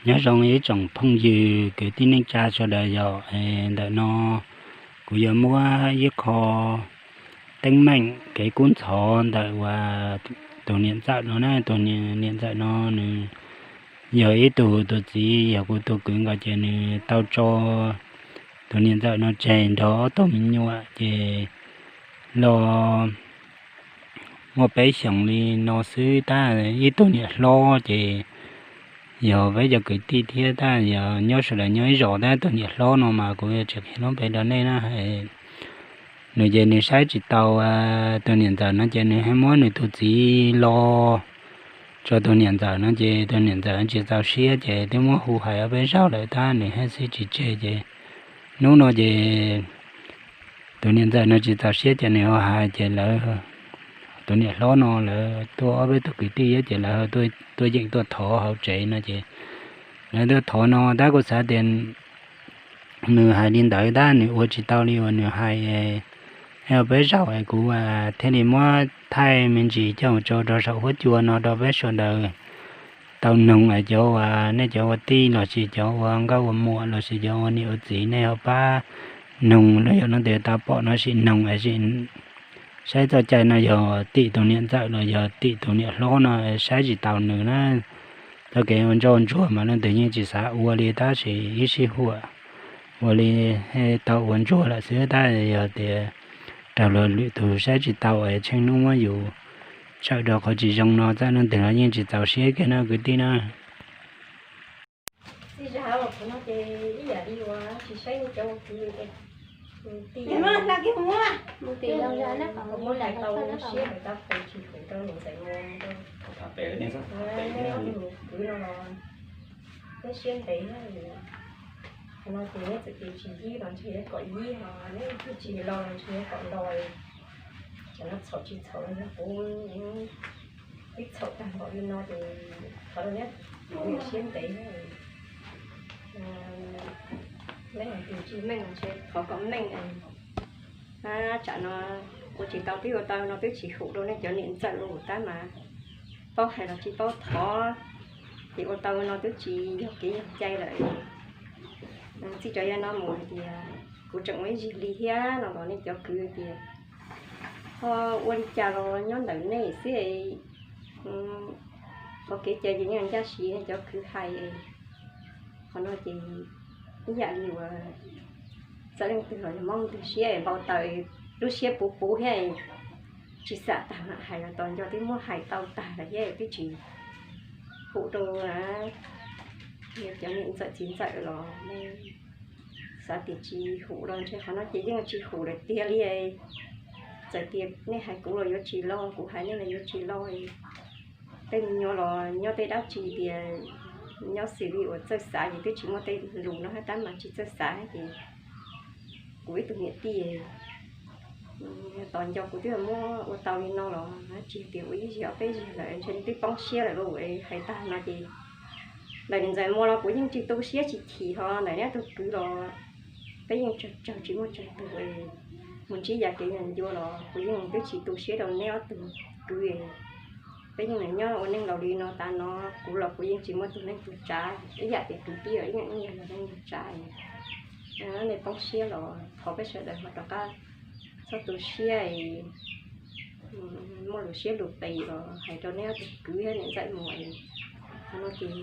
Nyob zoo ib tsoom phooj ywg kwv tij neej tsa sawv daws yom, ntawm no kuv yuav muab ib qho teeb meem kev kub ntxhov ntawm uas tus niam ntxawm no na, tus niam ntxawm no nws yog ib tug, tus txiv yog kuv tus kwv nkaus ces nws tau tso tus niam ntxawm no tseg nrog ob tug me nyuam ces los muaj peb xyoos li no xwb tab ib tug niam hlob ces yog peb cov kwv tij thiab tab yog nyob sawv daws nyob ib zos tab tus niam hlob no mas kuv yuav tsis qhia lub npe rau nej na. Nws ces nws saib tsis taus tus niam ntxawm no ces nws thiaj muab nws tus txiv los tso tus niam ntxawm no ces tus niam ntxawm tsis txaus siab ces twb muab hu hais ob peb zaug lawm tab nws thiaj xij tsis tseg ces hnub no ces tus niam ntxawm no tsis txaus siab ces nws ho hais ces lawv, tus niam hlob no lawv tuaj ob peb tug kwv tij thiab ces lawv tuaj yeem tuaj thov hauv tsev no ces lawv tuaj thov no tab kuv xav tias nws hais li ntawd tab nws ua tsis tau li uas nws hais, peb zaum kuv thiaj li muab thaij me ntsis coj mus tso rau saum huab cua no rau peb sawv daws tau noog es cov uas nej cov ua tij lossis cov ua nkauj ua muam lossis cov ua niam ua txiv nej ho pab noog los yog leej twg tau pom no sim noog es saib txoj cai no yog tim tus niam ntxawm los yog tim tus niam hlob no saib tsis taus nws na. Txoj kev ua ntsoj ntsuag mas leej twg yeej tsis xav ua li tab sis ib sij huam ua li tau ua ntsuag lawm xwb tab yog tias raug luag lwm tus saib tsis taus es tsheej hnub muab yus tsawm rau qhov tsis zoo no txawm leej twg los yeej tsis txaus siab kiag no kwv tij na. Neb siab ntev no ces neb txawm tias tsis yib los ntshe yuav kom yib, ho neb tsis los los ntshe yuav kom los. Cov no txhaum tsis txhaum los yog kuv twb txhaum tag npaum li no ces thov rau neb siab ntev. Neb hais tias tsis meej ntshe thov kom meej. Tsam no ua tsis tau twb ua tau no twb tsis hum rau nej cov niam ntxawm los tab mas paub hais los tsis paub thov, ces ua tau no twb tsis yog kev yog cai lawm. Txij cov yam no mus hais tias kuv tseem ua ib zig li thiab no los nej cov kwv tias ho ua li cas los nyob ntawm nej xwb. Qhov kev cai ces yeej ncaj siv nej cov kwv hais. Qhov no ces ib yam li uas txawm leej twg los yog mob ntws siab npau taws, lub siab puv puv thiab tsis xam tag mam hais los tos nco twb muab hais tau tag lawm thiab twb tsis hum rau cov niam ntxawm txiv ntxawm los xav tias tsis hum los ntshe qhov no ces yeej tsis hum lawm tiag li. Txawm tias nej hais kuv los yuav tsis loj, kuv hais nej los yuav tsis loj. Tej me nyuam los nyob tej dab tsi tias nyob xws li uas txawj xav ces twb tsis muaj tej lus no hab tab mas tsis txawj xav ces kuv ib tug niam tij tos nco kuv twb muab ua tau li no los tsis tias ua ib zig ob peb zig lawm ntshe twb poob siab lawm lauj. Hais tag no ces ntawm niam ntxawm Muas los kuv yeej tsis tu siab tsis chim, ho ntawm neb ob tug kwv los peb yeej tsawg tsawg tsis muaj tsawg tug mus ntsib yam kev yam ncua los kuv yeej twb tsis tu siab rau neb ob tug kwv. Peb yeej nyob ua neej laus li no tas no, kuv los kuv yeej tsis muaj tus neeg tus tsav ib yam tias kwv tij los ib yam ib yam los neej tus tsav. Nej poob siab los thov peb sawv daws ho rov qab txhob tu siab, muaj lus siab lus qis los hais rau neb ob tug kwv thiab niam ntxawm Muas. Qhov no ces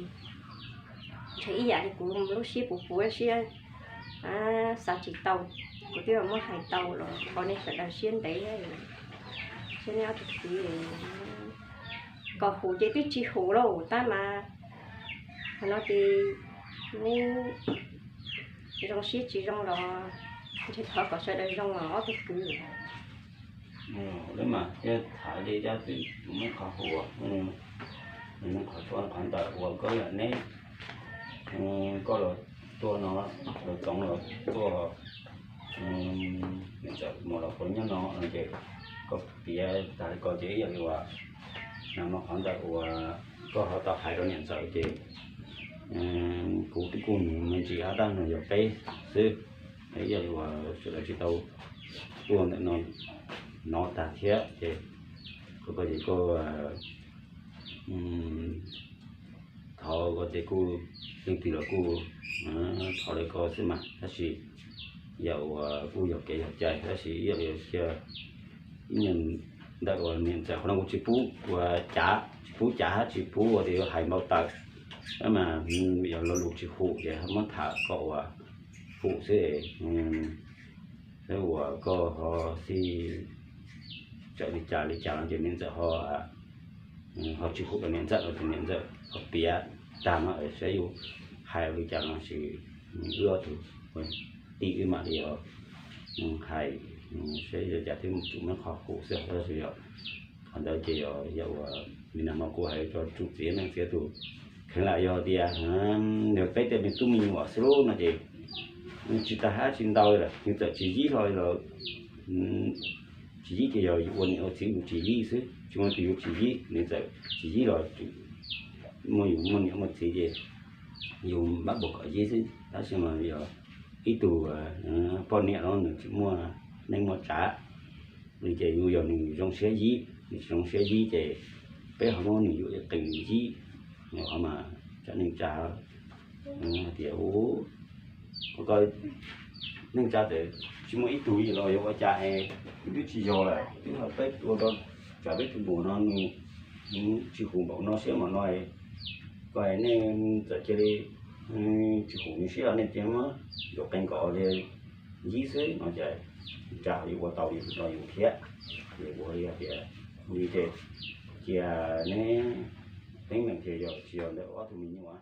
ntshe ib yam li kuv lub siab puv puv siab xav tsis tau, kuv twb muab hais tau los thov nej sawv daws siab ntev, siab neb ob tug kwv kom hum ces twb tsis hum lauj tab mas qhov no ces neb zoo siab tsis zoo los ntshe thov kom sawv daws zoo os ob tug kwv. Lawv mas thiaj tham li cab twm mus muab qhov hum, mus muab qhov tshuaj qhov ntawm uas koj yam neb, koj los tuaj no, los txoov los tuaj, niam ntxawm Muas los puas nyob no no ces koj piav tas li ko ces ib yam li uas no qhov ntawm uas koj ho tau hais rau niam ntxawm ces kuv twb kuj mus me ntsis hab tab nws yog peb xwb, ib yam li uas sawv daws tsis tau tuaj ntawm no hnov tag thiab ces koj ces koj Thov ko ces kuj leej twg los kuj thov li ko xwb mas, tab sis yam uas kuj yog kev yog cai, tab sis ib yam li cia ib ntawm uas niam ntxawm qhov no kuv tsis pub ua cav, tsis pub cav hab tsis pub ua tias yuav hais npau taws, mas yog lo lus tsis hum ces muab tham kom ua hum xwb. Tab uas koj ho xij tawm li cas li cas no ces niam ntxawm ho ho tsis hum rau niam ntxawm los ces niam ntxawm ho piav tag no saib yuav hais li cas no ces wb ob tug tij wb mam li hais saib li cas thiab mus tsum muab qhov hum xwb tab sis yog qhov ntawd ces yog yam uas li nag hmo kuv hais rau tsoom txiv neej txiv tub, kheev lam yog tias yog peb tej me tub me nyuam xwb lub no ces tsis tas hab tsis ntau li lawm, nws txawm tsis yib hlo los tsis yib ces yog yus ua niam ua txiv yus tsis yib xwb, tsis muaj tus yus tsis yib, nws txawm tsis yib los muaj yus muaj niam muaj txiv ces yus npaj npaum kom yib xwb, tab sis mas yog ib tug poj niam no nws tsis muaj neej muaj tsav li ces yus yog nws zoo siab yib, nws tsis zoo siab yib ces peb ho muab nws yuam qees yib, nws ho mas tsam neej tsa hais tias u ko neej tsa txawm tsis muaj ib tug yim los yuav ua cas es twb tsis yog lawm, twb ho peb ua rau tsam peb tus npum no nws tsis hum npaum no siab npaum no, koj nej txawm cia li tsis hum nws siab los nej cia muab yuam qees kom li yib xwb no ces neej tsa ho yuav ua tau li no yus thiab. Ces ua li hais tias li ces cia neb teeb meem ces yog tsis yog ntawm ob tug me nyuam